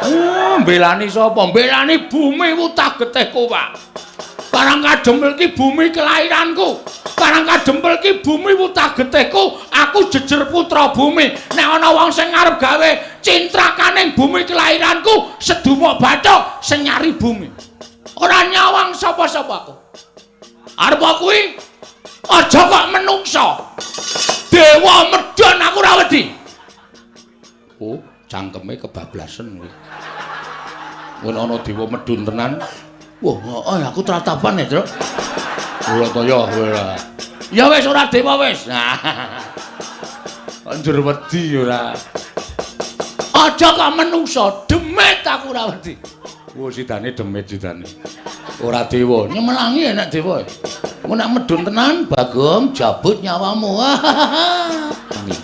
Oh, mbelani sapa? Mbelani bumi wutah getihku, Pak. Karang Kadempel ki bumi kelahiranku. Karang Kadempel ki bumi wutah getihku. Aku jejer putra bumi. Nek ana wong sing arep gawe cintrakaning bumi kelahiranku, sedumuk bathuk sing nyari bumi. Ora nyawang sapa-sapa aku. Arep kuwi aja kok menungsa. Dewa medhon aku ora wedi. Oh, cangkeme kebablasen kuwi. Ngono ana dewa medhun tenan. Wah, heeh aku tratapan ya, Truk. Ora to ya ora. Ya wis ora dewa wis. Kok njur wedi ora. Aja kok menungsa, demit aku ora wedi. Wah, sidane demit sidane. Ora dewa, nyemelangi enak dewa. Engko nek medhun tenan, Bagong jabut nyawamu.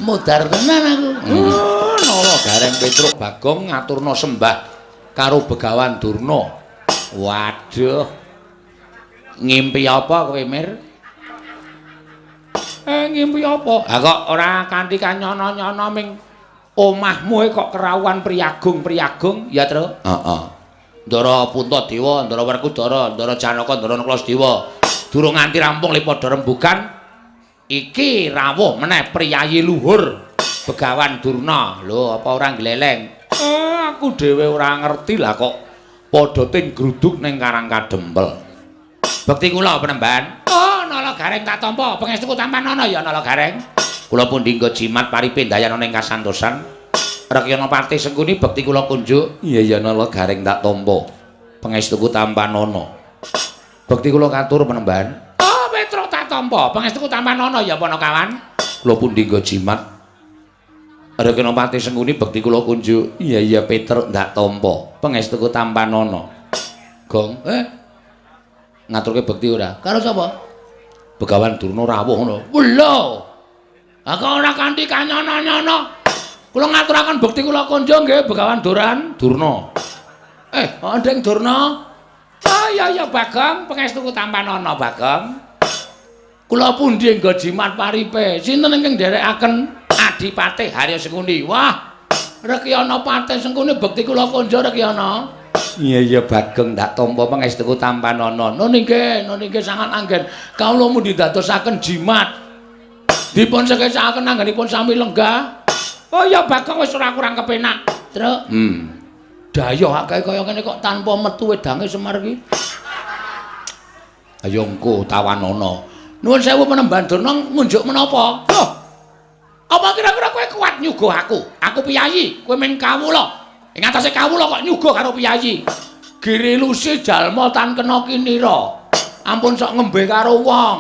Modar tenan aku. Oh, Nala Gareng Petruk Bagong ngaturna sembah karo Begawan Durna. Waduh. Ngimpi apa kowe, Mir? Ngimpi apa? Ha kok ora kanthi kanyono-nyono ming omahmu kok kerawuhan priyagung-priyagung, ya, Tru? Heeh. Ndara Puntadewa, Ndara Werkudara, Ndara Janaka, Ndara Nakula. Durung nganti rampung le padha rembugan, iki rawuh meneh priyayi luhur Begawan Durna. Lho, apa ora gleleng? Aku dhewe ora ngerti lah kok padha ting gruduk ning Karang Kadempel. Bekti kula penemban. Oh, Nala Gareng tak tampa. Pangestuku tampanana ya Nala Gareng. Kula pundi nggo jimat paripe ndayana ning kasantosan. Rekyana Patih Sengkuni bekti kula kunjuk. Iya ya Nala Gareng tak tampa. Pangestuku tampanana. Bekti kula katur penemban. Oh, Petruk tak tampa. Pangestuku tampanana ya Panakawan. Kula pundi nggo jimat. Rekyana Patih Sengkuni bekti kula kunjuk. Iya iya Petruk ndak tampa. Pangestuku tampanana. Gong, ngaturke bekti ora? Karo sapa? Begawan Durna rawuh ngono. Lho. Ha kok ora kanthi kanyono-nyono. Kula ngaturaken bekti kula kunjung nggih Begawan Duran Durna. Ndeng Durna. Oh iya iya Bagong, pangestuku tampanana Bagong. Kula pundi nggo jimat paripe? Sinten ingkang nderekaken Adipatih Harya Sengkuni? Wah, Rekyana Patih Sengkuni bekti kula kunjung Rekyana. Iya iya Bagong ndak tampa pangestuku tampanana. Nun inggih, nun inggih sangat anggen. Kawula mundi dadosaken jimat. Dipun sekesakaken anggenipun sami lenggah. Oh iya Bagong wis ora kurang kepenak. Truk. Dayoh akeh kaya ngene kok tanpa metu wedange Semar iki. Ayo engko tawanana. Nuwun sewu Penemban Durna ngunjuk menapa? Loh. Apa kira-kira kowe kuat nyuguh aku? Aku piyayi, kowe ming kawula. Ing atase kawula kok nyuguh karo piyayi. Girilusi jalma tan kena kinira. Ampun sok ngembe karo wong.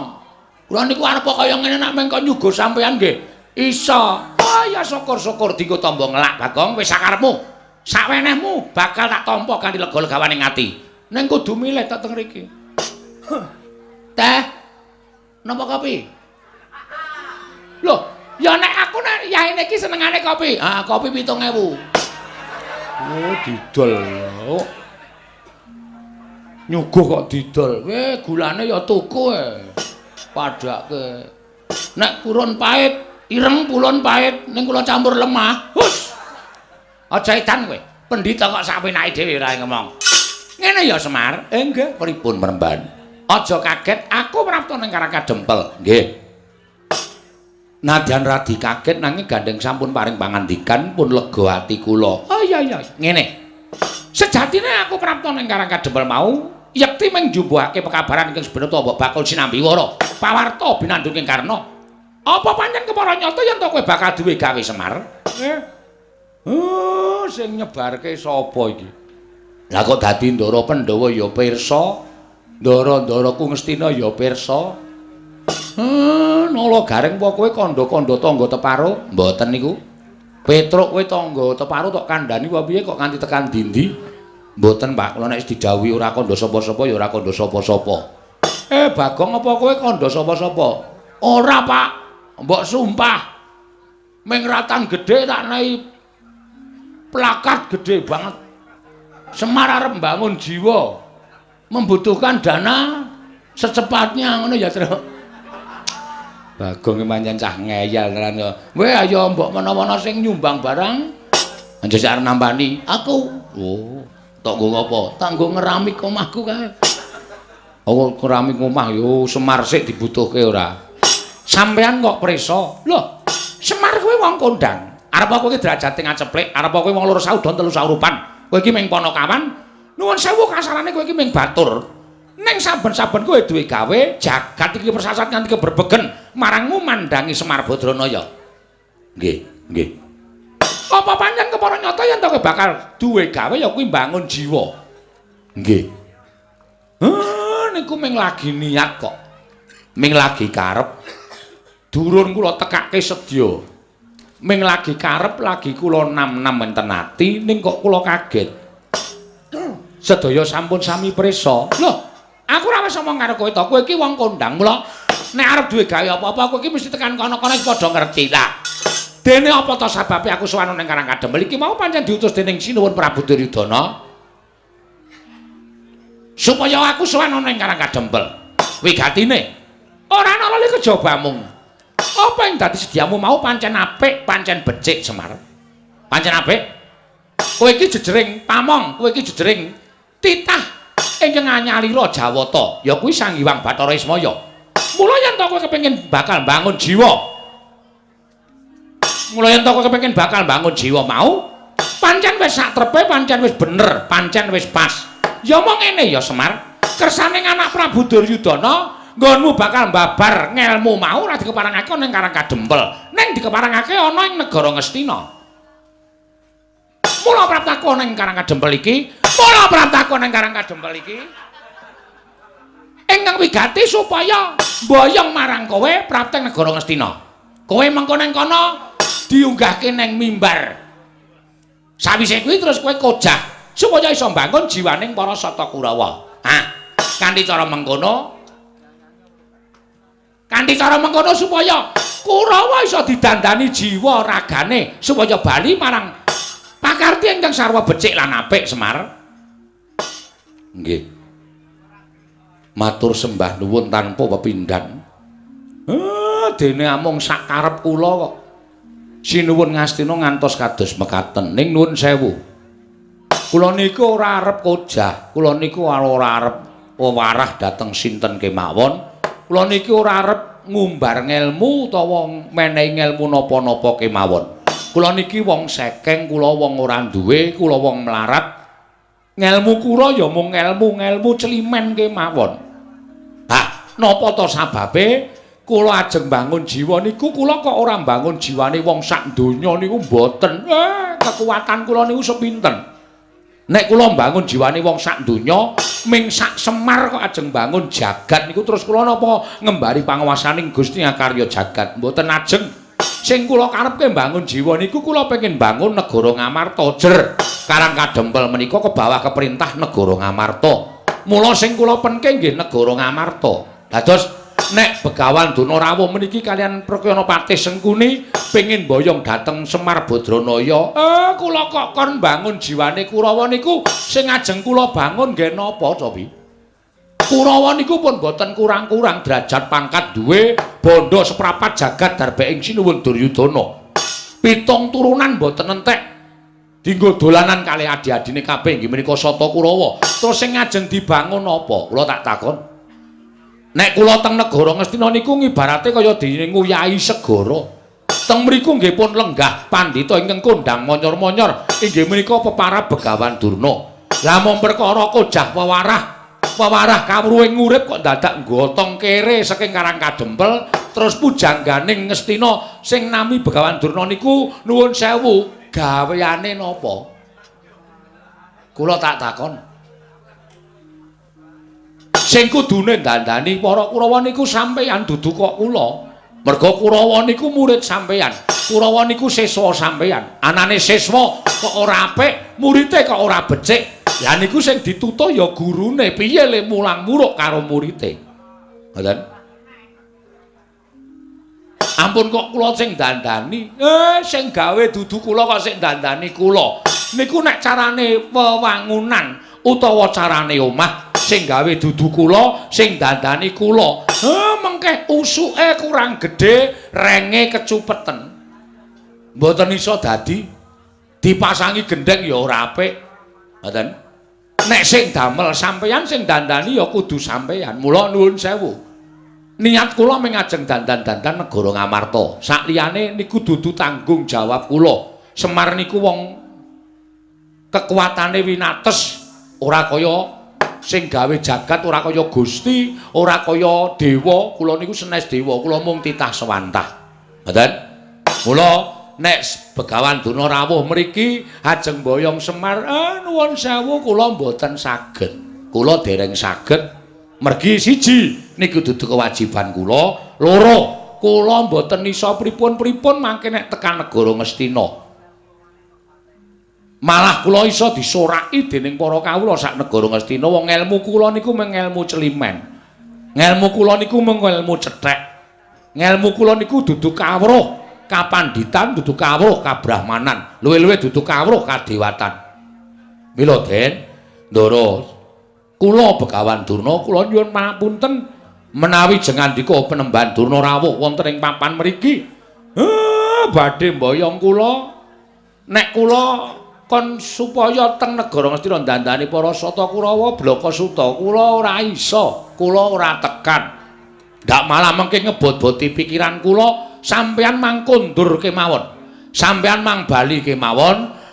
Kula niku arep kaya ngene nek meng kok nyuguh sampean nggih. Iso. Oh ya syukur-syukur dienggo tamba ngelak Bagong wis sakarepmu. Sawenehmu bakal tak tampa kanthi lega-legawaning ati. Ning kudu milih tok teng mriki. Teh. Napa kopi? Loh, ya nek aku nek yaene iki senengane kopi. Ah, kopi 7000. Oh, didol. Oh. Nyuguh kok didol. Weh, gulane ya tuku e. Padake. Nek purun pahit, ireng pulun pahit, ning kula campur lemah. Hus. Aja edan kowe. Pendhita kok sak penake dhewe ora ngomong. Ngene ya Semar. Nggih, pripun Mremban? Aja kaget, aku prapta ning Karang Kadempel. Nggih. Nadyan radi kaget nanging gandeng sampun paring pangandikan pun lega ati kula. Oh iya iya, ngene. Sejatine aku prapta ning Karang Kadempel mau yekti mung njumbuhake pekabaran ingkang sebenata mbok bakul sinambi wara. Pawarta binandunging Karna. Apa pancen kepara nyata yen to kowe bakal duwe gawe Semar? Oh, sing nyebarke sapa iki? Lah kok dadi Ndara Pandhawa ya pirsa, Ndara-ndaraku Ngastina ya pirsa. Nala Gareng apa kowe kandha-kandha tangga teparo? Mboten niku. Petruk kowe tangga teparo tok kandhani apa piye kok nganti tekan dindi? Mboten, Pak. Kula nek didhawuhi ora kandha sapa-sapa ya ora kandha sapa-sapa. Bagong apa kowe kandha sapa-sapa? Ora, Pak. Mbok sumpah. Ming ratan gedhe tak nehi plakat gedhe banget. Semar arep mbangun jiwa. Membutuhkan dana secepatnya ngono ya, Truk. Bagong iki pancen cah ngeyel tenan ya. Weh ayo mbok menawa ana sing nyumbang barang. Anjir arep nampani. Aku. Oh, tok nggo ngapa? Tak nggo ngeramik omahku kae. Oh, keramik omah yo Semar sik dibutuhke ora. Sampeyan kok prisa? Lho, Semar kuwi wong kondang. Arep kowe iki derajate ngaceplik, arep kowe wong loro saudon telu saurupan. Kowe iki ming panakawan. Nuwun sewu kasarane kowe iki ming batur. Ning saben-saben kowe duwe gawe, jagat iki persasat nganti keberbegen marangmu mandangi Semar Badranaya. Nggih, nggih. Apa pancen kepara nyata yen to kowe bakal duwe gawe ya kuwi mbangun jiwa. Nggih. Niku ming lagi niat kok. Ming lagi karep. Durun kula tekake sedya. Ming lagi karep lagi kula nam-nam enten ati ning kok kula kaget. Sedaya sampun sami prisa. Lho, aku ora wis omong karo kowe to. Kowe iki wong kondang, mula nek arep duwe gawe apa-apa kowe iki mesti tekan kono-kono padha ngerti lah. Dene apa to sababe aku sowan ning Karang Kadempel iki mau pancen diutus dening Sinuwun Prabu Duryudana supaya aku sowan ning Karang Kadempel. Wigatine ora ana lali kejaba mung. Apa yang dadi sediamu mau pancen apik, pancen becik Semar. Pancen apik. Kowe iki jejering pamong, kowe iki jejering titah ingkang anyalira Jawata, ya kuwi Sang Hyang Bathara Ismaya. Mula yen to kowe kepengin bakal bangun jiwa. Mula yen to kowe kepengin bakal bangun jiwa mau, pancen wis sak trepe, pancen wis bener, pancen wis pas. Ya mong ngene ya Semar, kersane anak Prabu Duryudana nggonmu bakal babar ngelmu mau ora dikeparangake ana ing Karang Kadempel, ning dikeparangake ana ing negara Ngastina. Mula praptaku ana ing Karang Kadempel iki, mula praptaku ana ing Karang Kadempel iki ingkang wigati supaya mboyong marang kowe prapteng negara Ngastina. Kowe mengko nang kono diunggahke nang mimbar. Sawise kuwi terus kowe kojah supaya iso mbangun jiwaning para Sata Kurawa. Ah, kanthi cara mengkono kanthi cara mengkono supaya Kurawa iso didandani jiwa ragane supaya bali marang pakarti ingkang sarwa becik lan apik Semar. Nggih. Matur sembah nuwun tanpa pepindhan. Dene amung sak karep kula kok. Sinuwun Ngastina ngantos kados mekaten. Ning nuwun sewu. Kula niku ora arep kojah, kula niku ora arep wewarah dhateng sinten kemawon. Kula niki ora arep ngumbar ngelmu utawa menehi ngelmu napa-napa kemawon. Kula niki wong sekeng, kula wong ora duwe, kula wong melarat. Ngelmu kula ya mung ngelmu-ngelmu celimen kemawon. Hah, napa to sababe kula ajeng bangun jiwa niku kula kok ora bangun jiwane wong sak donya niku mboten. Kekuatan kula niku sepinten. Nek kula mbangun jiwane wong sak donya, ming sak Semar kok ajeng bangun jagat niku terus kula napa ngembari panguwasaning Gusti Akarya jagat. Mboten ajeng. Sing kula karepke mbangun jiwa niku kula pengin bangun negara Ngamarta jer. Karang Kadempel menika kebawah keperintah negara Ngamarta. Mula sing kula penke nggih negara Ngamarta. Dados nek Begawan Durna rawuh meniki kalian Prakyana Patih Sengkuni pengin boyong dhateng Semar Badranaya. Kula kok kon bangun jiwane Kurawa niku sing ajeng kula bangun nggih napa to pi? Kurawa niku pun boten kurang-kurang derajat pangkat duwe bondo seprapat jagat darbeking Sinuwun Duryudana. Pitung turunan boten entek dinggo dolanan kalih adi-adine kabeh inggih menika Sata Kurawa. Terus sing ajeng dibangun apa? Kula tak takon. Nek kula teng negara Ngastina niku ngibarate kaya dene nguyahi segara. Teng mriku nggih pun lenggah pandhita ingkang kondhang monyor-monyor inggih menika peparab Begawan Durna. Lah mung perkara kojah wewarah kawruhing urip kok dadak gotong kere saking Karang Kadempel terus pujangganing Ngastina sing nami Begawan Durna niku nuwun sewu gaweane napa? Kula tak takon. Sing kudune dandani para Kurawa niku sampeyan dudu kok kula. Merga Kurawa niku murid sampeyan. Kurawa niku siswa sampeyan. Anane siswa kok ora apik, murite kok ora becik. Lah niku sing ditutuh ya gurune, piye le mulang muruk karo murite. Ngoten. Ampun kok kula sing dandani. Sing gawe dudu kula kok sing dandani kula. Niku nek carane wewangunan utawa carane omah sing gawe dudu kula, sing dandani kula. Mengke usuke kurang gedhe, renge kecupeten. Mboten iso dadi dipasangi gendheng ya ora apik. Ngoten. Nek sing damel sampeyan sing dandani ya kudu sampeyan. Mula nuwun sewu. Niat kula mung ajeng dandan-dandan negara Ngamarta. Sakliyane niku dudu tanggung jawab kula. Semar niku wong kekuatane winates, ora kaya sing gawe jagat, ora kaya Gusti, ora kaya dewa. Kula niku senes dewa, kula mung titah sewantah. Ngoten. Mula nek Begawan Durna rawuh mriki ajeng mboyong Semar, nuwun sewu kula mboten saged. Kula dereng saged. Mergi siji niku dudu kewajiban kula, loro kula mboten iso pripun-pripun mangke nek tekan negara Ngastina. Malah kula iso disoraki dening para kawula sak negara Ngastina. Wong ngelmu kula niku mung ngelmu celimen. Ngelmu kula niku mung ngelmu cethek. Ngelmu kula niku dudu kawruh kapanditan, dudu kawruh kabrahmanan, luwih-luwih dudu kawruh kadewatan. Mila Den, Ndara, kula Begawan Durna kula nyuwun pangapunten menawi jengandika Penemban Durna rawuh wonten ing papan mriki. Badhe mboyong kula. Nek kula kon supaya teng negara Ngastina dandani para Sata Kurawa Blaka Suta, kula ora iso, kula ora tekan. Ndak malah mengke ngebot-boti pikiran kula, sampeyan mang kondur kemawon. Sampeyan mang bali kemawon.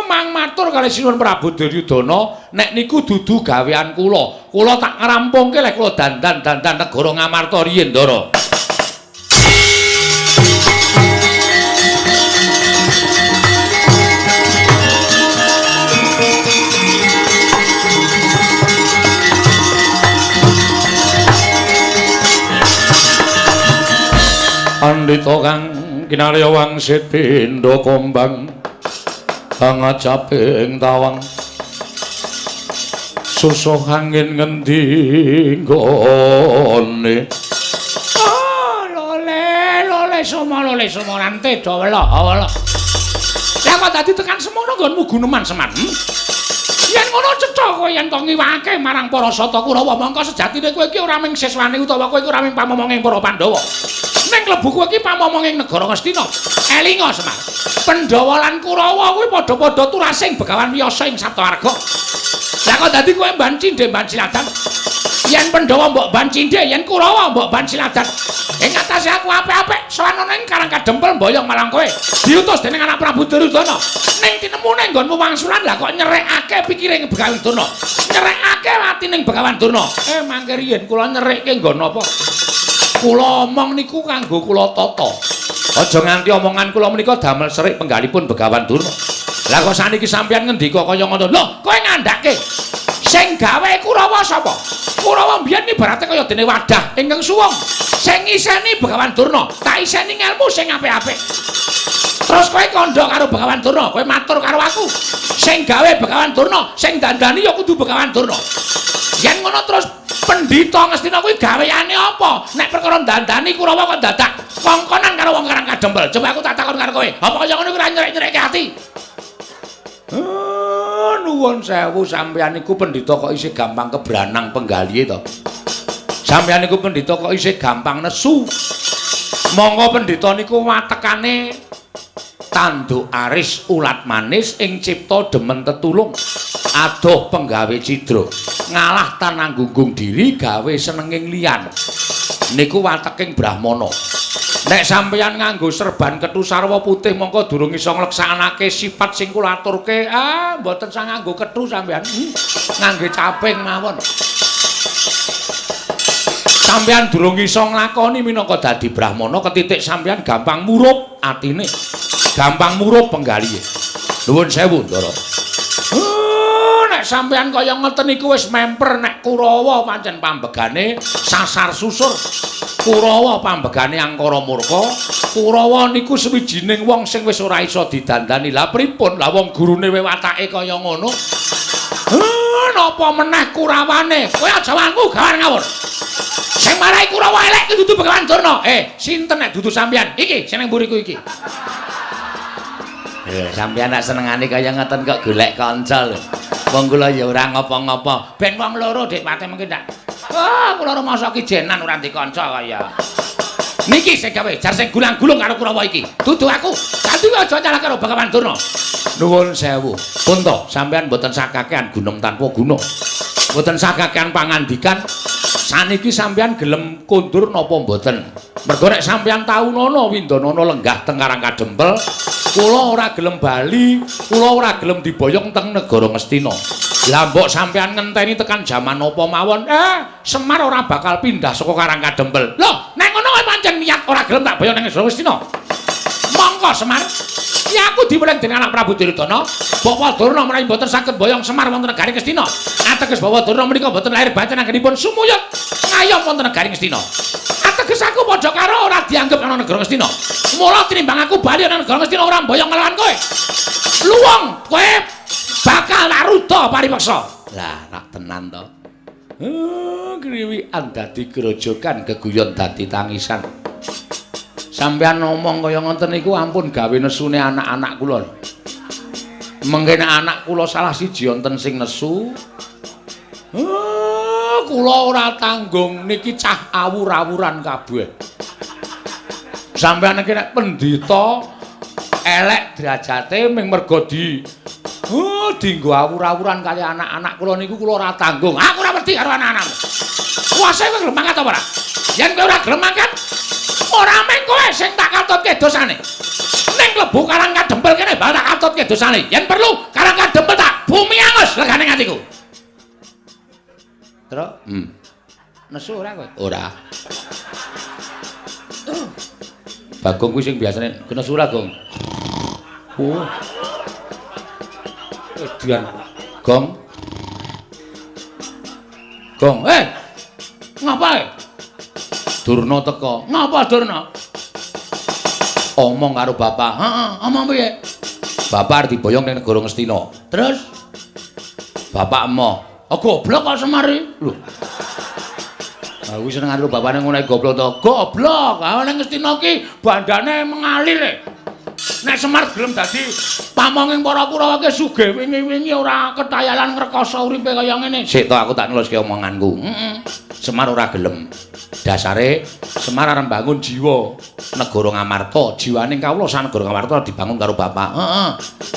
Mang matur kali Sinuwun Prabu Duryudana, nek niku dudu gawean kula. Kula tak ngrampungke lek kula dandan-dandan negara Ngamarta riyin, Ndara. Pandhita kang kinarya wangsit pindha kombang kang ajaping tawang susuh angin ngendi nggone. Oh, lole lole somo lole somo rante do wela wela. Lah kok dadi tekan semono nggonmu guneman Semar? Yen ngono cetha kowe yen to ngiwake marang para Sata Kurawa, mongko sejatine kowe iki ora mung siswane utawa kowe iki ora mung pamomonging para Pandhawa. Ning klebu kowe iki pamomonging negara Ngastina. Elinga Semar, Pandhawa lan Kurawa kuwi padha-padha turasing Begawan Wiyasa ing Saptawarga. Lah kok dadi kowe mban cindhe mban siladan? Yen Pandhawa mbok ban cindhe, yen Kurawa mbok ban siladan. Ing atase aku apik-apik sowan ana ing Karang Kadempel mboyong marang kowe. Diutus dening anak Prabu Duryudana. Ning tinemune nggonmu wangsulan, lah kok nyerekake pikire Begawan Durna. Nyerekake atine Begawan Durna. Mangke riyin kula nyerekke nggon apa? Kula omong niku kanggo kula tata. Aja nganti omongan kula menika damel serik penggalipun Begawan Durna. Lah kok saniki sampeyan ngendika kaya ngono? Lho, kowe ngandhake. Sing gawe Kurawa sapa? Kurawa mbiyen ibarate kaya dene wadah ingkang suwung. Sing ngiseni Begawan Durna, tak iseni ngelmu sing apik-apik. Terus kowe kandha karo Begawan Durna, kowe matur karo aku. Sing gawe Begawan Durna, sing dandani ya kudu Begawan Durna. Yen ngono terus pendhita Ngastina kuwi gaweane apa? Nek perkara dandani Kurawa kok dadak kongkonan karo wong Karang Kadempel. Coba aku tak takon karo kowe. Apa kaya ngono kuwi ora nyerek-nyerekke ati? Nuwun sewu, sampeyan niku pendhita kok isih gampang kebranang penggalihe to. Sampeyan niku pendhita kok isih gampang nesu. Monggo pendhita niku watekane tanduk aris ulat manis ing cipta demen tetulung, adoh penggawe cidra, ngalah tananggunggung diri gawe senenging liyan. Niku wateking brahmana. Nek sampeyan nganggo serban kethu sarwa putih mongko durung iso ngleksanake sifat sing kula aturke. Ah, mboten sang nganggo kethu sampeyan. Ngangge caping mawon. Sampeyan durung iso nglakoni minangka dadi brahmana, ketitik sampeyan gampang murup atine. Gampang murup penggalihe. Nuwun sewu, Ndara. Nek sampeyan kaya ngoten niku wis memper nek Kurawa pancen pambegane sasar susur. Kurawa pambegane angkara murka. Kurawa niku sewijining wong sing wis ora iso didandani. Lah pripun? Lah wong gurune watake kaya ngono. Napa meneh Kurawane? Kowe aja wangku gawan ngawur. Sing marai Kurawa elek ki dudu Begawan Durna. Sinten nek dudu sampeyan? Iki sing nang mburiku iki. Sampeyan nek senengane kaya ngoten kok golek kanca lho. Wong kula ya ora ngopo-ngopo. Ben wong loro Dik Pate mungkin ndak. Ah, kula rumangsa ki jenan ora ndek kanca kaya. Niki sing gawe jar sing gulang-gulung karo Kurawa iki. Dudu aku. Dadi aja nyalah karo Begawan Durna. Nuwun sewu. Punta, sampean mboten sakakean gunem tanpa guna. Mboten sakakean pangandikan. Saniki sampean gelem kondur napa mboten? Mergo nek sampean taunono Windanana lenggah teng Karang Kadempel, kula ora gelem bali, kula ora gelem diboyong teng negara Ngastina. Lah mbok sampean ngenteni tekan jaman napa mawon, Semar ora bakal pindah saka Karang Kadempel. Lho, nek ngono kowe pancen niat ora gelem tak boyong nang negara Ngastina. Monggo Semar. Ya aku diweling dening anak Prabu Duryudana, Bapak Durna menawi mboten saged mboyong Semar wonten negari Ngastina. Ateges Bapak Durna menika mboten lahir batin anggenipun sumuyut ngayom wonten negari Ngastina. Ateges aku padha karo ora dianggep ana negara Ngastina. Mula tinimbang aku bali ana negara Ngastina ora mboyong nglawan kowe. Luwung kowe bakal naruda paripeksa. Lah, rak tenan to. Kriwikan dadi grojogan, geguyon dadi tangisan. Sampeyan ngomong kaya ngoten niku ampun gawe nesune anak-anak kula. Mengke nek anak kula salah siji wonten sing nesu, kula ora tanggung niki cah awur-awuran kabeh. Sampeyan iki nek pendhita elek derajate ming mergo dinggo awur-awuran kali anak-anak kula niku kula ora tanggung. Aku ora wedi karo anak-anakmu. Kuwase kowe gelem mangkat apa ora? Yen kowe ora gelem mangkat, ora mung kowe sing tak katutke dosane. Ning klebu Karang Kadempel kene bakal tak katutke dosane. Yen perlu Karang Kadempel tak bumi angus legane atiku. Truk, Nesu ora kowe? Ora. Bagong kuwi sing biasane nesu ora, Gong? Oh. Edian. Gong. Gong, Ngapa? Durna teka. Ngapa Durna? Omong karo bapak. Heeh, omong piye? Bapak arep diboyong ning negara Ngastina. Terus bapak emoh. Oh, goblok kok Semar iki. Lho. Aku seneng karo bapakne ngono goblok to. Goblok. Ha ning Ngastina ki bandane mengalir e. Nek Semar gelem dadi pamonging para Kurawa ki sugih wingi-wingi ora ketayalan ngrekoso uripe kaya ngene. Sik to aku tak neluske omonganku. Heeh. Semar ora gelem. Dasare Semar arep mbangun jiwa negara Ngamarta, jiwane kawula sak negara Ngamarta dibangun karo bapak. Heeh.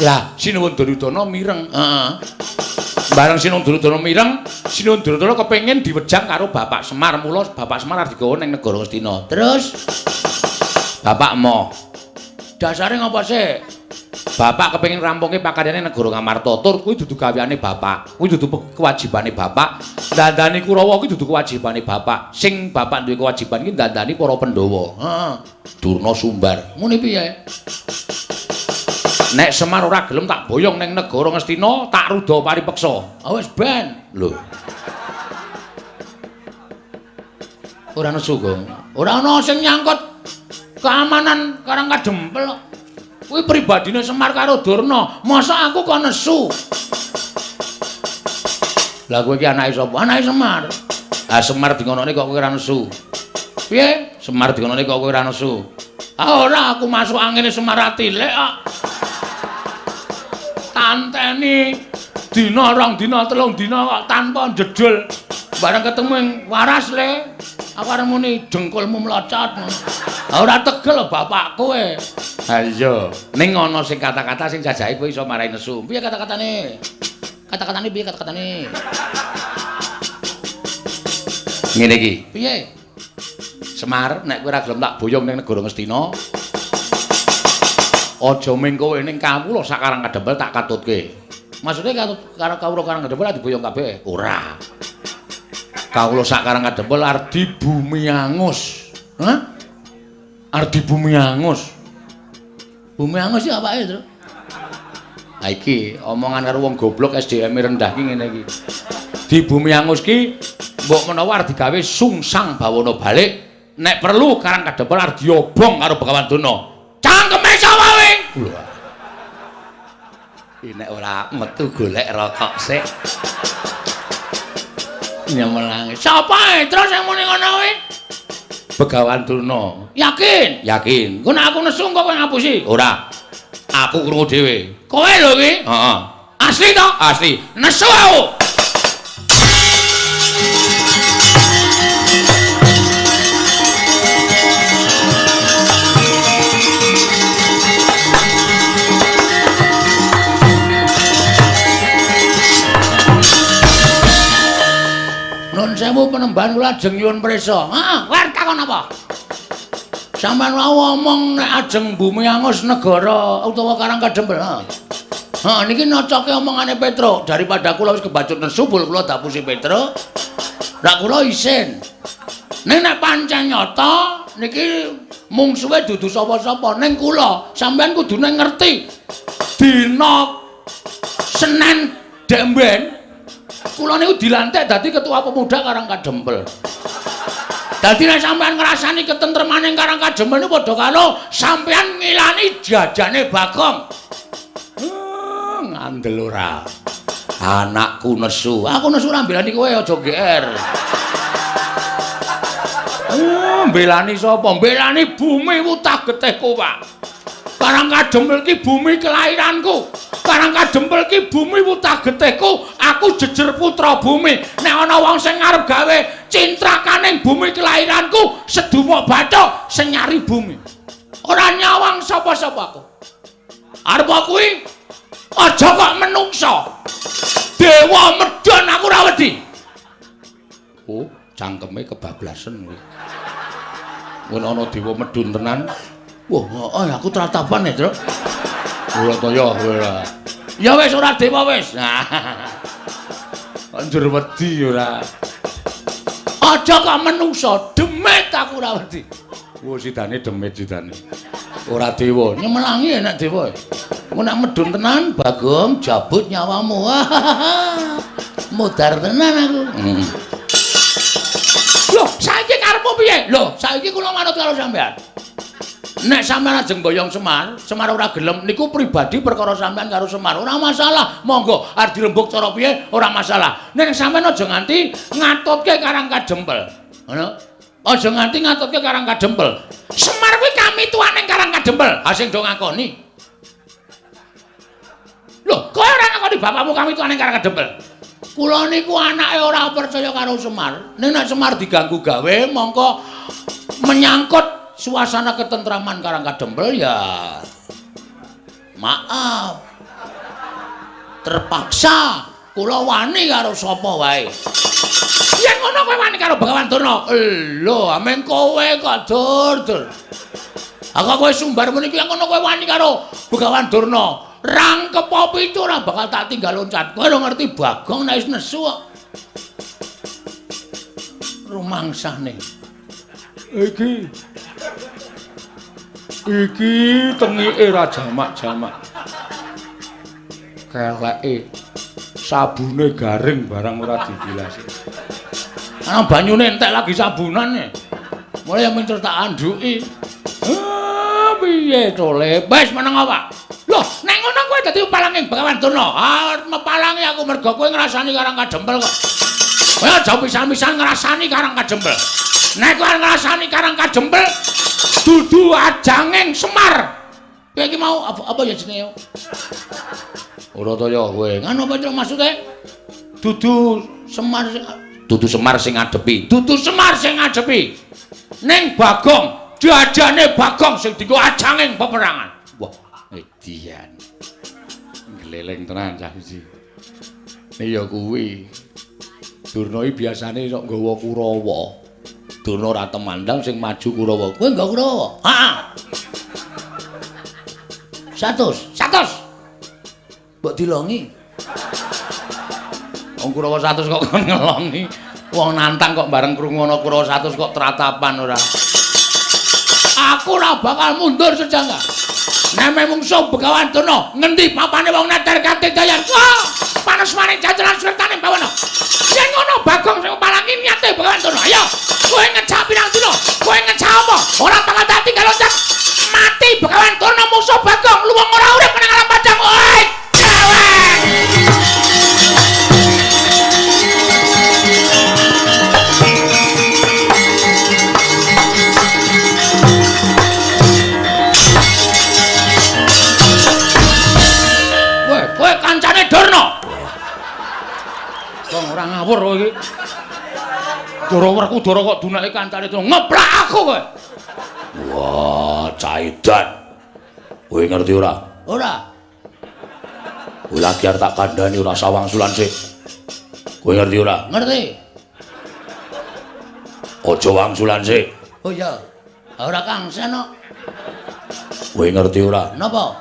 Lah Sinuwun Duryudana mireng. Heeh. Bareng Sinuwun Duryudana mireng, Sinuwun Duryudana kepengin diwejang karo bapak Semar, mula bapak Semar arep digawa ning negara Ngastina. Terus bapak emoh. Dasare ngapa sih? Bapak kepengin rampungke pakaryane negara Ngamarta, tur kuwi dudu gaweane bapak, kuwi dudu kewajibane bapak. Dandani Kurawa kuwi dudu kewajibane bapak. Sing bapak duwe kewajiban ki dandani para Pandhawa. Heeh. Durna sumbar. Ngene piye? Nek Semar ora gelem tak boyong ning negara Ngastina, tak ruda paripeksa. Ah wis ben. Lho. Ora nesu, Gong. Ora ana sing nyangkut keamanan Karang Kadempel. Kuwi pribadine Semar karo Durna. Masa aku kok nesu? Lah kowe iki anake sapa? Anake Semar. Lah Semar dingonone kok kowe ora nesu. Piye? Semar dingonone kok kowe ora nesu. Ah ora, aku masuk angine Semar atilik kok. Tanteni dina rong dina telung dina kok tanpa jedul. Bareng ketemu ing waras le. Aku arep muni dengkulmu mlocot. Ora tegel bapak kowe. Ha iya, ning ana sing kata-kata sing jajake kowe iso marai nesu. Piye kata-katane? Kata-katane piye kata-katane? Ngene iki. Piye? Semar, nek kowe ora gelem tak boyong ning negara Ngastina, aja ming kowe ning kawula sak Karang Kadempel tak katutke. Maksude katut karo kawula Karang Kadempel diboyong kabeh? Ora. Kawula sak Karang Kadempel arep dibumi angus. Hah? Arep dibumi angus. Bumi angus iki apake, Tru? Ha iki omongan karo wong goblok SDM rendah ki ngene iki. Di bumi angus ki mbok menawa arep digawe sungsang bawana balik, nek perlu Karang Kadempel arep diobong karo Begawan Durna. Cangkeme sapa kowe? Lho. Nek ora metu golek rokok sik. Nyemelangi. Sapa terus sing muni ngono kuwi? Begawan Durna. Yakin? Yakin. Engko nek aku nesu engko kowe ngapusi? Ora. Aku krungu dhewe. Kowe lho iki? Heeh. Asli to? Asli. Nesu aku. sewu penembahan kula ajeng nyuwun prisa. Heeh, kowe arep takon apa? Sampeyan wau omong nek ajeng bumi angus negara utawa Karang Kadempel. Heeh. Heeh, niki nocoke omongane Petruk. Daripada kula wis kebacut nesu bul kula dapusi Petruk. Lah kula isin. Ning nek pancen nyata niki mungsuhe dudu sapa-sapa ning kula, sampeyan kudune ngerti. Dina Senin demben kula niku dilantik dadi ketua pemuda Karang Kadempel. Dadi nek sampeyan ngrasani ketentremane Karang Kadempel niku padha karo sampeyan ngilani jajane Bagong. Ngandel ora. Anakku nesu. Aku nesu ora mbelani kowe aja GR. Mbelani sapa? Mbelani bumi wutah getihku, Pak. Karang Kadempel ki bumi kelahiranku. Karang Kadempel ki bumi wutah getihku. Aku jejer putra bumi. Nek ana wong sing arep gawe cintrakaning bumi kelahiranku, sedumuk bathuk sing nyari bumi. Ora nyawang sapa-sapa aku. Arep kuwi aja kok menungsa. Dewa medhon aku ora wedi. Oh, cangkeme kebablasen kuwi. Mun ana dewa medhun tenan. Wah, heeh aku tratapan ya, Truk. Ora to ya ora. Ya wis ora dewa wis. Nah. Njur wedi ora. Aja kok menungsa, demit aku ora wedi. Wah, sidane demit sidane. Ora dewa, nyemelangi nek dewa. Engko nek medhun tenan, Bagong jabut nyawamu. Mudar tenan aku. Loh, saiki karepmu piye? Loh, saiki kula manut karo sampean. Nek sampean ajeng boyong Semar, Semar ora gelem niku pribadi perkara sampean karo Semar. Ora masalah, monggo arep dirembug cara piye ora masalah. Ning sampean aja nganti ngatutke Karang Kadempel. Ngono? Aja nganti ngatutke Karang Kadempel. Semar kuwi kamituwane Karang Kadempel. Ha sing do ngakoni. Loh, kowe ora ngakoni bapakmu kamituwane Karang Kadempel? Kula niku anake ora percaya karo Semar. Ning nek Semar diganggu gawe mongko menyangkut suasana ketentraman Karang Kadempel ya maaf, terpaksa kula wani karo sapa wae. Yen ngono kowe wani karo Begawan Durna? Lho, ameng kowe kok dur-dur. Aku kowe sumbar muni kuwi ngono kowe wani karo Begawan Durna. Rangkep pitu ora bakal tak tinggal loncat. Kowe ora ngerti Bagong nek wis nesu kok. Rumangsane. Iki iki tengike ra jamak-jamak. Keleke sabune garing barang ora dibilasi. Ana banyune entek lagi sabunane. Mulai yang minter tak andhuki. Piye to, Le? Wis meneng apa? Loh, nek ngono kowe dadi palanging Begawan Durna. Ah, mepalangi aku mergo kowe ngrasani Karang Kadempel kok. Kowe aja pisan-pisan ngrasani Karang Kadempel. Nek kowe ngrasani Karang Kadempel dudu ajanging Semar. Kowe iki mau apa ya jenenge? Ora to ya kowe. Ngono apa to maksude? Dudu Semar dudu Semar sing ngadepi. Dudu Semar sing ngadepi. Ning Bagong, jajane Bagong sing dienggo ajanging peperangan. Wah, edian. Gleleng tenan cah siji. Ya kuwi. Durna iki biasane sok nggawa Kurawa. Durna ora temandang sing maju Kurawa. Kowe nggawa Kurawa? Heeh. 100. 100. Mbok dilongi. Wong Kurawa 100 kok kon ngelongi. Wong nantang kok bareng krungu ana Kurawa 100 kok tratapan ora. Aku ora bakal mundur sejangka. Neme mungsuh Begawan Durna, ngendi papane wong neter katedayan? Wah, panas maning jajaran swertane bawana. Yen ngono Bagong sing palangi niate Begawan Durna. Ayo, kowe ngejak pirang dina? Kowe ngejak apa? Ora bakal tak tinggal loncat. Mati Begawan Durna mungsuh Bagong, luwung ora urip nang alam padang. Oi, dewek. Kowe kancane Durna. Wong ora ngawur kowe iki. Ndara Werkudara kok dunake kancane Durna. Ngeplak aku kowe. Wah, caidan. Kowe ngerti ora? Ora. Kowe lagi arep tak kandhani ora sawang sulan sik. Kowe ngerti ora? Ngerti. Aja wangsulan sik. Oh iya. Ora kangsen kok. Kowe ngerti ora? Napa?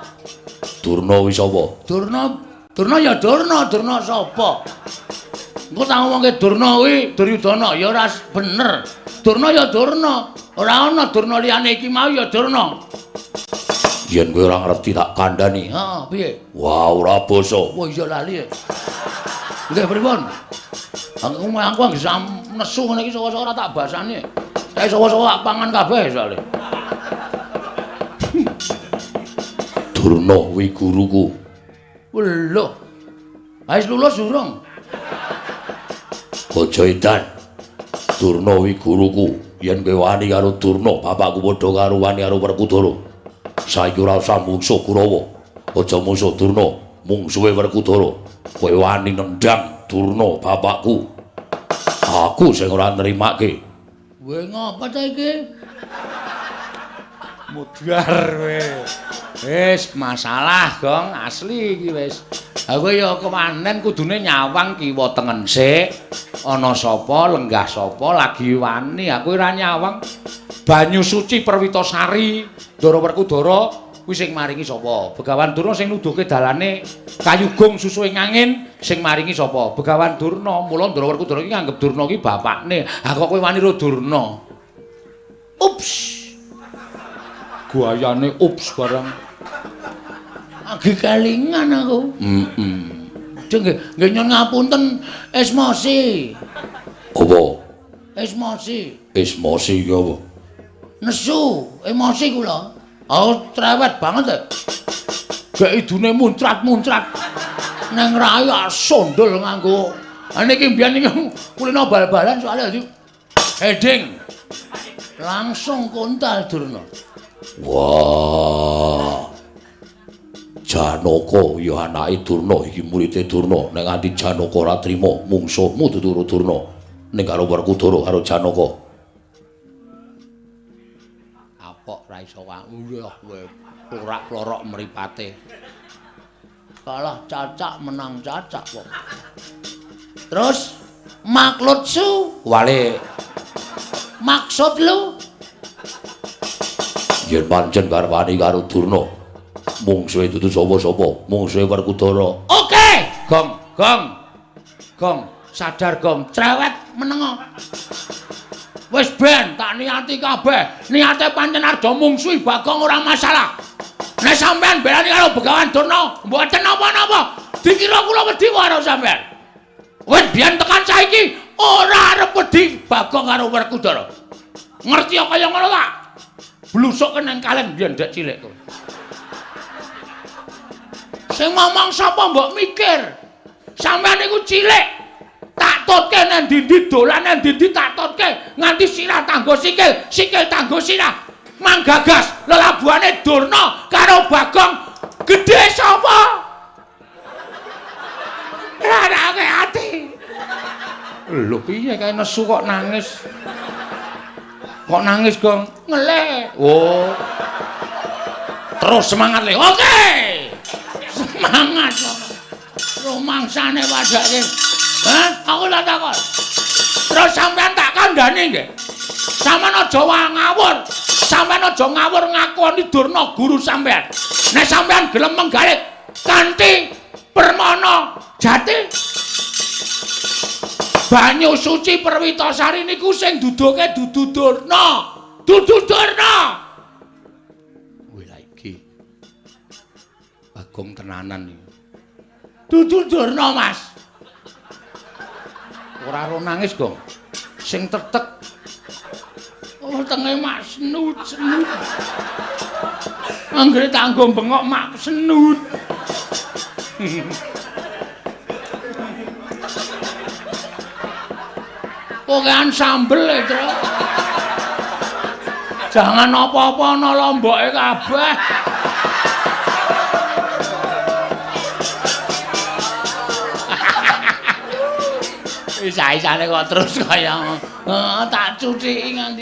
Durna kuwi sapa? Durna, Durna ya Durna, Durna sapa? Engko tak ngomongke Durna kuwi Duryudana ya ora bener. Durna ya Durna, ora ana Durna liyane iki mau ya Durna. Yen kowe ora ngerti tak kandhani. Heeh, piye? Wah, ora basa. Wah, iya lali. Nggih, pripun? Aku anggere nesu ngene iki saka-saka ora tak basani. Kae saka-saka tak pangan kabeh soalé. Durna kuwi guruku. Lho. Wis lulus durung? Aja edan. Durna kuwi guruku. Yen kowe wani karo Durna, bapakku padha karo wani karo Werkudara. Saiki ora usah mungsuh Kurawa. Aja mungsuh Durna, mungsuhe Werkudara. Kowe wani nendang Durna bapakku. Aku sing ora nrimake. Kowe ngapa ta iki? Mudhar kowe. Wis masalah, Gong, asli iki wis. Aku ya kewanen kudune nyawang kiwa tengen sik. Ana sapa, lenggah sapa lagi wani, aku ora nyawang. Banyu suci Perwitasari, Ndara Werkudara kuwi sing maringi sapa? Begawan Durna sing nuduhke dalane kayugung susuhe ngangin sing maringi sapa? Begawan Durna. Mula Ndara Werkudara iki nganggep Durna iki bapakne. Ha kok kowe wani ro Durna? Ups. Guayane ups barang. Agi kelingan aku. Heeh. Nggih, nggih nyuwun ngapunten Esmosi. Apa? Esmosi. Esmosi iki apa? Nesu, emosi kula. Aku cerewet banget e. Gek idune muncrat-muncrat. Neng rai sondol nganggo. Ha niki mbiyen niki kulino bal-balan soalnya dadi heading. Langsung kontal Durna. Wah. Janaka ya anake Durna iki murite Durna. Nek nganti Janaka ora trima mungsuhmu dudu Durna. Ning karo Werkudara karo Janaka. Apok ra iso wah kowe plorak-plorok mripate. Kalah cacak menang cacak kok. Terus maklutsu wale maksud lu yen pancen garwane karo Durna mungsuhe dudu sapa-sapa, mungsuhe Werkudara. Oke, Gong, Gong. Gong, sadar Gong, cerewet menengo. Wis ben tak niati kabeh. Niate pancen arep mungsuhi Bagong ora masalah. Nek sampean belani karo Begawan Durna, mboten napa-napa. Dikira kula wedi karo sampean. Wis biyen tekan saiki ora arep wedi Bagong karo Werkudara. Ngerti kaya ngono ta? Blusuk nang kaleng biyen dek cilik kowe. Sing ngomong sapa mbok mikir? Sampeyan niku cilik. Tak tutke nang ndi-ndi dolan nang ndi-ndi tak tutke nganti sirah tanggo sikil, sikil tanggo sirah. Manggagas lelabuhane Durna karo Bagong gedhe sapa? Rarake ati. Lho piye kae nesu kok nangis? Kok nangis, Gong? Ngelih. Oh. Terus semangat le. Oke. Semangat. Rumangsane padake. Hah? Aku tak takon. Terus sampean tak kandhani nggih. Sampean aja ngawur. Sampean aja ngawur ngakoni Durna guru sampean. Nek sampean gelem menggalih kanthi permana jati banyu suci Perwitasari niku sing duduke dudu Durna. Dudu Durna. Wih lha iki. Bagong tenanan iki. Dudu Durna, Mas. Ora ro nangis, Gong. Sing tetek. Oh, tenge mak senut, senut. Anggere tanggo bengok mak senut. Pokokan sambel e, Tru. Jangan apa-apa ana lomboke kabeh. Isa-isane kok terus kaya tak cuciki nganti.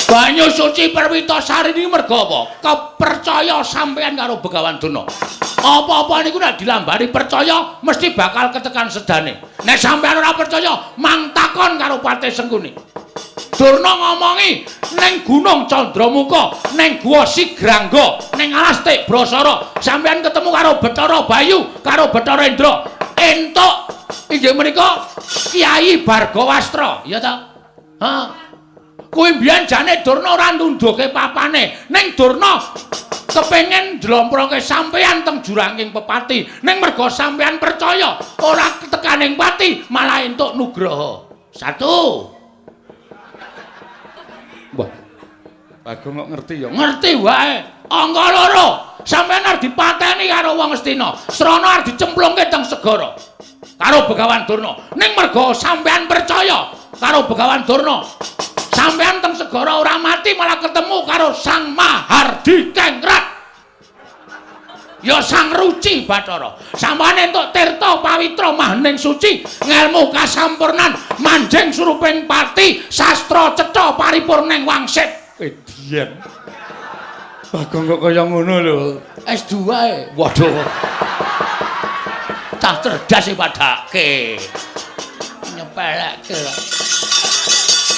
Banyu suci Perwitasari niki merga apa? Kepercaya sampean karo Begawan Durna. Apa-apa niku nek dilambari percaya mesti bakal ketekan sedane. Nek sampeyan ora percaya, mang takon karo Patih Sengkuni. Durna ngomongi ning Gunung Candramuka, ning Guwa Sigrangga, ning Alas Tibrasara, sampeyan ketemu karo Bathara Bayu, karo Bathara Indra. Entuk inggih menika Kyai Bargawastra, ya ta? Ha. Kuwi mbiyen jane Durna ora nundhuke papane, ning Durna kepengin njlomproke sampeyan teng juranging pepati, ning merga sampeyan percaya ora tekaning pati malah entuk nugraha. Satu. Wah. Bagong kok ngerti ya? Ngerti wae. Angka loro, sampeyan arep dipateni karo wong Astina. Srana arep dicemplungke teng segara karo Begawan Durna. Ning merga sampeyan percaya karo Begawan Durna, sampeyan teng segara ora mati malah ketemu karo Sang Mahardikengrat. Ya Sang Ruci Bathara. Sampeyan entuk tirta pawitra mahning suci, ngelmu kasampurnan, manjing suruping pati, sastra cetha paripurning wangsit. Edian. Bagong kok kaya ngono lho. S2 e. Waduh. Cah cerdas e padake. Nyepelekke.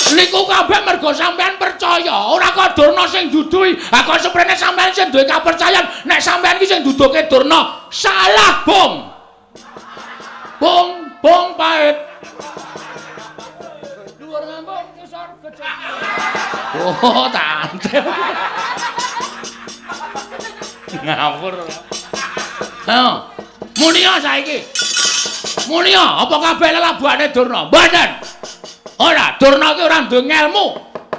Niku kabeh mergo sampean percaya, ora kok Durna sing duduhi. Ha kok seprene sampean sing duwe kapercayan nek sampean iki sing duduhke Durna, salah, Bung. Bung, bung pahit. Dhuwur ngambung ngisor gejek. Oh, tante. Ngawur. Ha, munia saiki. Munia, apa kabeh lelabuhane Durna? Mboten. Ora, Durna iki ora duwe ngelmu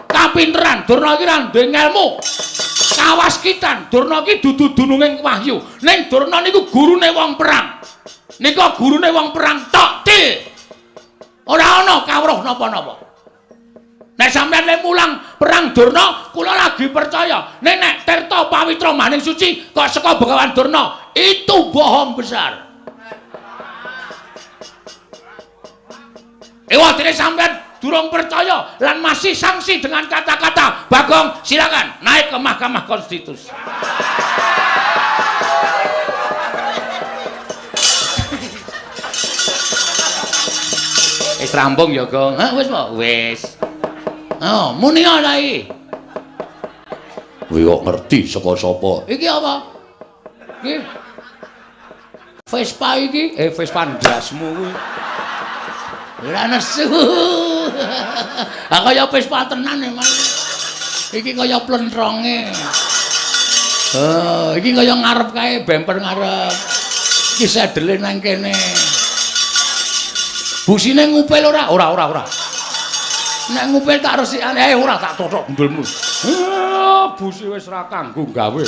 kapinteran, Durna iki ora duwe ngelmu kawaskitan, Durna iki dudu dununging wahyu. Ning Durna niku gurune wong perang. Nika gurune wong perang tok til. Ora ana kawruh napa-napa. Nek sampeyan le mulang perang Durna, kula lagi percaya. Nek nek tirta pawitra maning suci kok saka Begawan Durna, itu bohong besar. Ewa dene sampeyan durung percaya lan masih sanksi dengan kata-kata Bagong, silakan naik ke Mahkamah Konstitusi. Wis rampung ya, Gong. Hah, wis po? Wis. Oh, muni ora iki. Kowe kok ngerti saka sapa? Iki apa? Iki Vespa iki, Vespa ndasmu kuwi. Ora nesu. Ha kaya Vespa tenan emang. Iki kaya plentronge. Oh, iki kaya ngarep kae, bemper ngarep. Iki sedele nang kene. Busine ngupil ora? Ora, ora, ora. Nek ngupil tak resikane, ora tak tothok gundulmu. Busi wis ora kanggo gawe.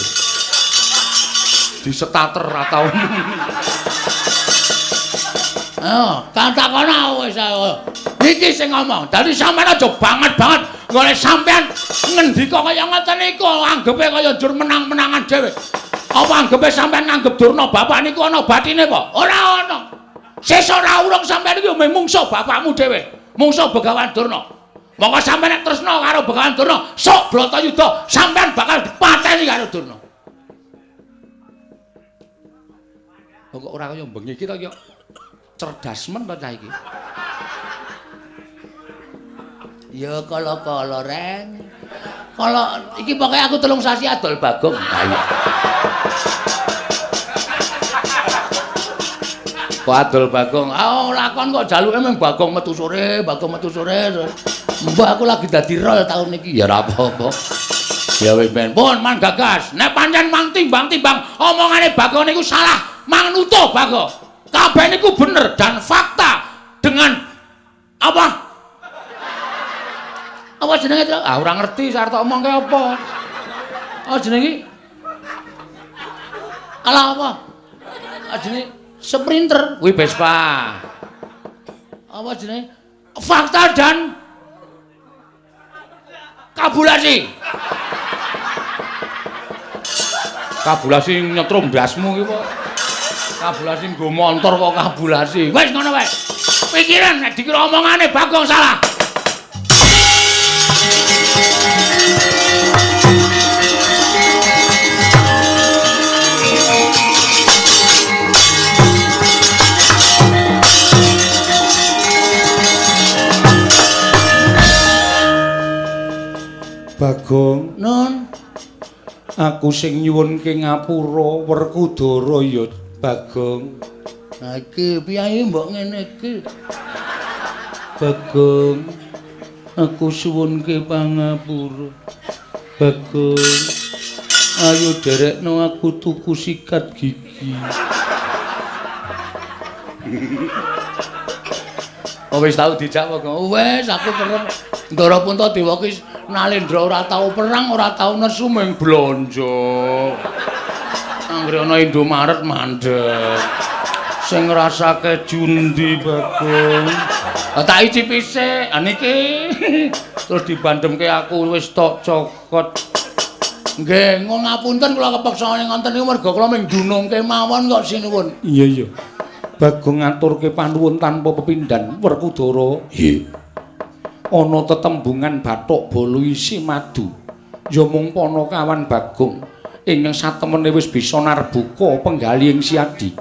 Disetater ra tau. Oh, takon wis ayo. Niki sing ngomong. Dadi sampean aja banget-banget golek sampean ngendika kaya ngoten niku anggepe kaya njur menang-menangan dhewe. Apa anggepe sampean nganggep Durna bapak niku ana batine apa? Ora ana. Sesuk ora urung sampean iki mung mungsuh bapakmu dhewe. Mungsuh Begawan Durna. Monggo sampean nek tresna karo Begawan Durna, sok Bratayuda sampean bakal dipateni karo Durna. Kok ora kaya bengi iki to ya. Cerdas men to cah iki. Ya kala-kala reng. Kala iki pokoke aku 3 sasi adol Bagong. Ha iya. Kok adol Bagong? Ah lakon kok jaluke mung Bagong metu sore, Bagong metu sore. Mbah aku lagi dadi rol taun iki. Ya ora apa-apa. Ya wis ben. Pun man gagas. Nek pancen mang timbang-timbang omongane Bagong niku salah, mang nutuh Bagong. Kabeh niku bener dan fakta dengan apa? Apa jenenge to? Ah ora ngerti arep tak omongke apa. Apa jenenge? Alah apa? Ah jenenge Sprinter kuwi Vespa. Apa jenenge? Fakta dan kabulasi. Kabulasi nyetrum ndasmu iki kok. Kabulasi nggo montor kok kabulasi. Wis ngono wae. Pikiran nek dikira omongane Bagong salah. Bagong, Nun, aku sing nyuwunke ngapura Werkudara ya Bagong. Nah iki piye mbok ngene iki? Bagong, aku suwunke pangapura. Bagong, ayo derekno aku tuku sikat gigi. Oh wis tau dijak kok. Wis aku perem Ndara Puntadewa ki Nalendra ora tau perang, ora tau nesu mung blonjo. Anggere ana Indomaret mandek. Sing ngrasake jundi Bagong. Tak icipi sik. Ha niki terus dibandemke aku wis tok cokot. Nggih, ngapunten kula kepeksa ngoten niku merga kula mung dunungke mawon kok sinuwun. Iya iya. Bagong ngaturke panuwun tanpa pepindhan Werkudara. Nggih. Ana tetembungan bathuk bolu isi madu. Ya mung panakawan Bagong ingkang satemene wis bisa narbuka penggalih ing Siadi.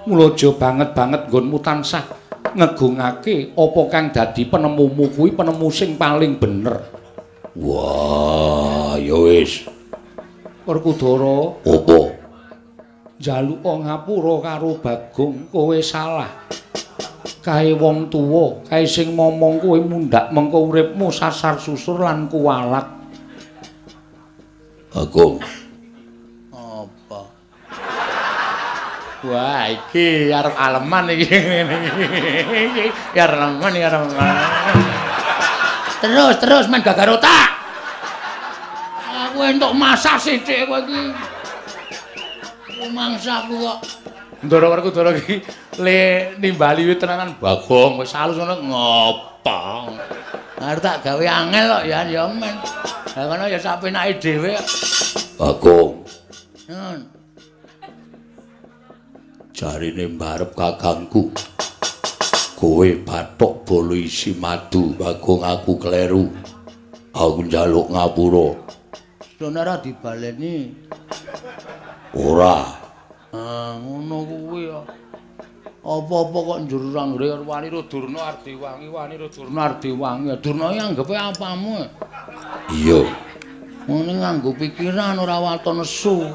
Mula aja banget-banget nggonmu tansah ngegungake apa kang dadi penemumu kuwi penemu sing paling bener. Wah, ya wis. Werkudara, apa? Njaluk ngapura karo Bagong, kowe salah. Kae wong tuwa, kae sing momong kowe mundhak mengko uripmu sasar susur lan kuwalat. Bagong. Apa? Wah, iki arep aleman iki ngene iki. Ya remen ya remen. Terus terus men gagar otak. Aku entuk masak sithik kowe iki. Mangsaku kok. Ndara Werkudara iki le nimbali wit tenanan Bagong wis halus ngono ngopo. Arep tak gawe angel kok ya ya men. Lah ngono ya sak penake dhewe. Bagong. Nun. Jarine mbarep kakangku. Kowe bathok bolu isi madu, Bagong aku kleru. Aku njaluk ngapura. Sono ora dibaleni. Ora. Ah, ngono kuwi ya. Apa-apa kok njur anggere Wanira Durna Ardewangi, Wanira Durna Ardewangi. Durna iki anggepe apamu? Iya. Ngene nganggo pikiran ora waton nesu.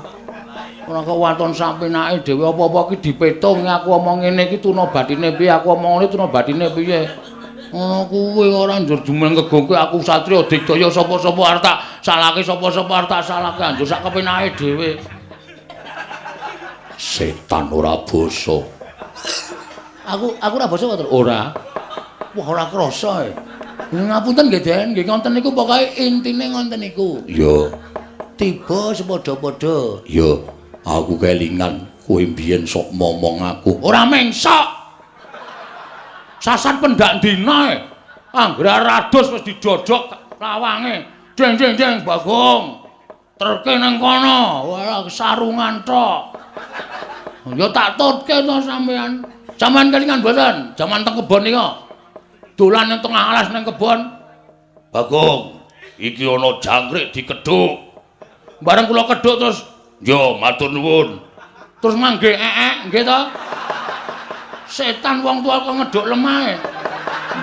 Ora kok waton sampenake dhewe apa-apa iki dipetung aku omong ngene iki tuna batine piye, aku omong ngene tuna batine piye. Ngono kuwi ora njur jumeng kegongke aku satriya digdaya sapa-sapa arep tak salahke sapa-sapa arep tak salahke anjur sak kepenake dhewe. Setan ora basa. Aku ora basa kok, Ora. Wah, ora krasa e. Ngapunten nggih, Den. Nggih ngoten niku pokoke intine ngoten niku. Iya. Tiba sepadha-padha. Iya. Aku kelingan kowe mbiyen sok momong aku. Ora mengsok. Sasan pendak dina e. Anggere rados wis didodok lawange. Deng deng deng Bagong. Terke nang kono. Wah, sarungan tok. Ya tak tutke to sampean. Sampean kelingan mboten? Jaman teng kebon nika. Dolan nang tengah alas nang kebon. Bagong, iki ana jangkrik dikedhuk. Bareng kula kedhuk terus, "Yo, matur nuwun." Terus mangge ekek, nggih to? Setan wong tua kok ngedhuk lemahe.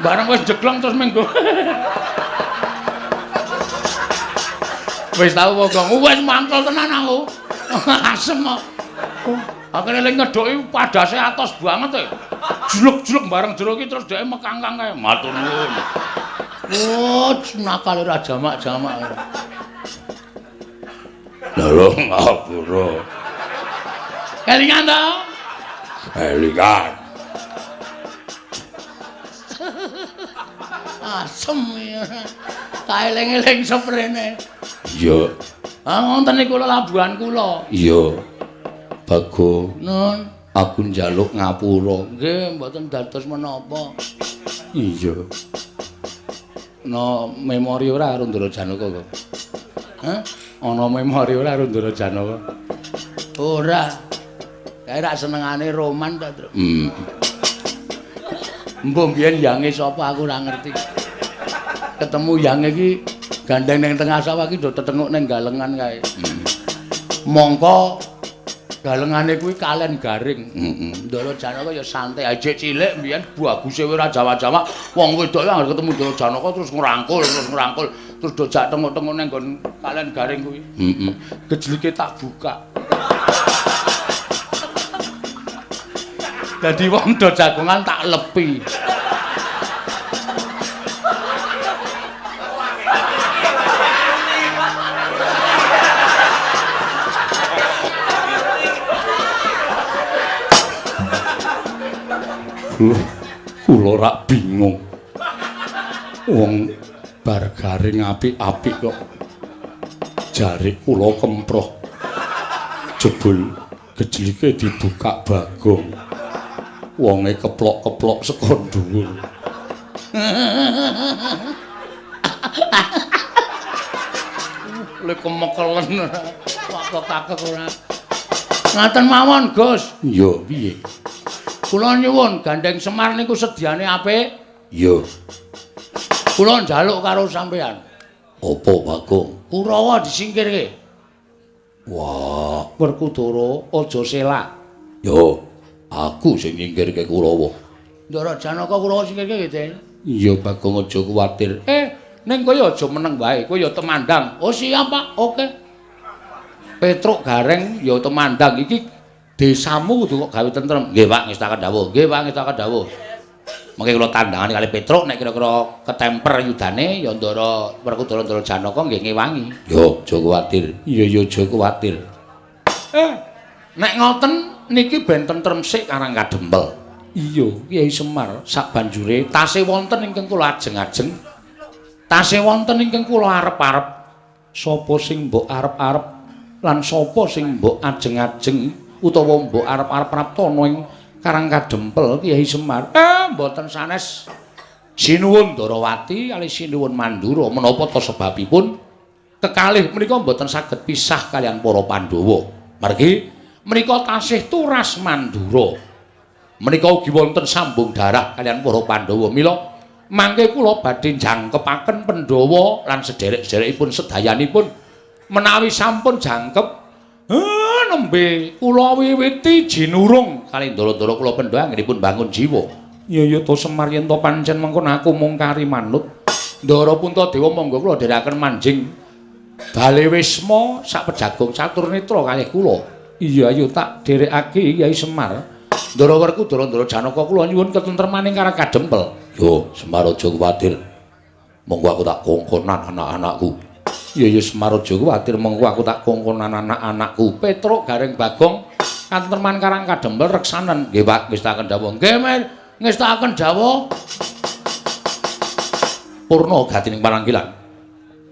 Bareng wis jeglong terus minggu. Wis tau Bagong, wis mangkel tenan aku. Asem kok. Akhire lek ngedhuki padase atos banget e. Jluk-jluk bareng jero iki terus dheke mekangkang kae. Matur nuwun. Oh, nakal ora jamak-jamak. Lha lho ngapura. Kelingan to? Kelingan. Asem ya. Kaeling-eling seprene. Iya. Ah ngoten niku labuhan kula. Iya. Bagong, Nun, aku njaluk ngapura. Nggih, mboten dados menapa. Iya. Ana memori ora karo Ndara Janaka kok? Hah? Ana memori ora karo Ndara Janaka? Ora. Kae rak senengane roman ta, Tru. Mbok mbiyen yange sapa aku ora ngerti. Ketemu yange iki gandeng ning tengah sawah iki do tetenguk ning galengan kae. Mongko galengane kuwi kalen garing. Ndara Janaka ya santai aja cilik mbiyen baguse ora jawa-jawa. Wong wedok anggere ketemu Ndara Janaka terus ngrangkul, terus ngrangkul. Terus do jak tengok-tengok nang nggon kalian garing kuwi. Heeh. Gejlike tak buka. Dadi wong do jagongan tak lepi. Kula rak bingung. Wong bar garing apik-apik kok jare kula kemproh. Jebul gejlike dibuka Bagong. Wonge keplok-keplok saka dhuwur. Lek kemekelen kok kakek ora. Ngaten mawon, Gus. Iya, piye? Kula nyuwun gandeng Semar niku sediane apik. Iya. Kula njaluk karo sampeyan. Apa, Bagong? Kurawa disingkirke. Wah, Werkudara aja selak. Yo, aku sing nyingkirke Kurawa. Ndara Janaka Kurawa singkirke nggih, Den. Iya, Bagong aja kuwatir. Ning kowe aja meneng wae, kowe ya temandang. Oh, siap, Pak. Oke. Petruk Gareng ya temandang iki desamu kudu kok gawe tentrem. Nggih, Pak, ngestaken dawuh. Nggih, Pak, ngestaken dawuh. Mengke kula tandangane kali Petruk nek kira-kira ketemper yudane ya Ndara Werkudara Ndara Janaka nggih ngewangi. Yo, aja kuwatir. Iya, ya aja kuwatir. Nek ngoten niki ben tentrem sik Karang Kadempel. Iya, Kyai Semar sabanjure tasih wonten ingkang kula ajeng-ajeng. Tasih wonten ingkang kula arep-arep. Sapa sing mbok arep-arep lan sapa sing mbok ajeng-ajeng utawa mbok arep-arep praptana ing Karang Kadempel Kyai Semar. Mboten sanes. Sinuwun Darawati kalih sinuwun Mandura menapa ta sebabipun kekalih menika mboten saged pisah kaliyan para Pandhawa. Margi menika tasih turas Mandura. Menika ugi wonten sambung darah kaliyan para Pandhawa. Mila mangke kula badhe jangkepaken Pandhawa lan sederek-sederekipun sedayanipun menawi sampun jangkep nembe kula wiwiti jinurung kali ndara-ndara kula Pandhawa anggenipun bangun jiwa. Iya ya to Semar yen to pancen mengkono aku mung kari manut. Ndara Puntadewa monggo kula dherekaken manjing bale wisma sak pejagung caturnetra kalih kula. Iya ayo tak dherekake Kyai Semar. Ndara Werkudara Ndara Janaka kula nyuwun ketentremaning Karang Kadempel. Yo Semar aja kuwatir. Monggo aku tak kongkonan anak-anakku. Iya ya Semar aja kuwatir mengko aku tak kongkonan anak-anakku. Petruk Gareng Bagong katentreman Karang Kadempel reksanen. Nggih Pak, ngestaken dawuh. Nggih, Mer, ngestaken dawuh. Purna gatining paranggilan.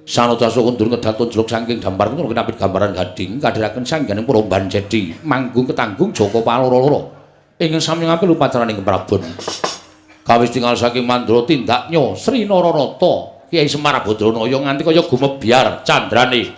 Sanadasa kundur ngedat tonjlok saking dampar kundur kinapit gambaran gading kadhiraken sangganing para bancedi manggung ketanggung Jaka Paloro-loro ingkang sami ngampil upacaraning Prabon. Kawis tinggal saking Mandura tindaknya Sri Naranata Kyai Semar Badranaya nganti kaya gumebyar candrane.